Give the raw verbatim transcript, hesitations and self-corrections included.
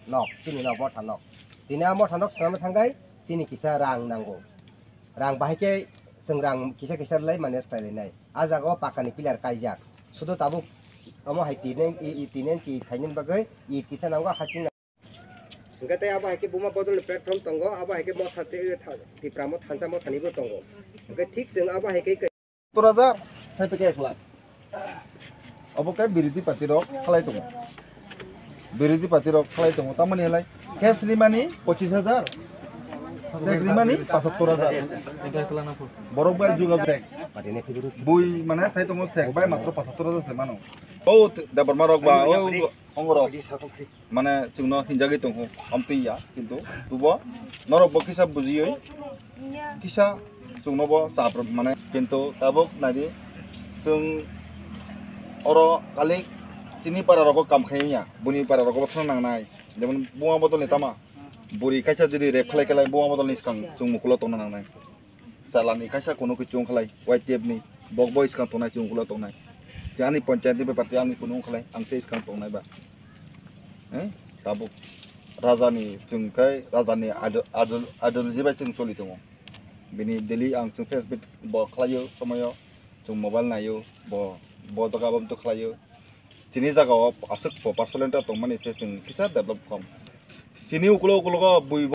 Nok, chini nok, motha nok. Tini a motha nok swnamna thangkhai chini kisa rang nango. Rang bahai khe chwng rang kisa kisa lai manage khlai lainai. A jaga o pakani pillar kaijak. Sudo tabuk omo hai tinen, i, i tinen chi thainen bagwi i kisa nango hasing. Hwnkhe tei abo hai khe buma bodolni platform tongo, abo hai khe motha tei tha-, Tipra mo thansa mothanibo tongo. Hwnkhe thik chwng abo hai khe Sottor hajar, sai peke ek lakh. Obo khe birodhi party rok khlai tongo. Birodhi party rok khlai tongo. Tamoni halai cash rimani pochis hajar, check rimani pachottor hajar. Borok bai juga check. Bui mane sai tongo check bai matro pachottor hajar se mano. O Debbarma rok ba, o Ongorok mane chwngno hinjagwi tongo, amtwi ya, kintu tubo norok bo kisa bujiwi kisa chwngno bo chap mane, kintu tabuk naidi chwng oro kali chini para rogo kam khai ya, buni para rogo bo thang nangnai, jemon buma bodol ni tama buri kaisa jodi rep khlai khlai buma bodol ni swkang chwng mukulo tongna nangnai. Chalani kaisa kuno khe chwng khlai, Y T F ni bok bo swkang tongnai chwng ulo tongnai. Tei ani panchayat ni bepar tei ani kuno wng khlai, ang tei swkang tongnai ba. Eh, tabuk raja ni chwng khai, raja ni idol, idol, ideology bai chwng choli tongo. Bini daily ang chwng Facebook bo khlaio, somoyo chwng mobile naio, bo, bo jaga bo to khlaio. Chini jaga o aswk po personal ta tongmani se chwng kisa develop khom. Chini ukulo ukulogo bui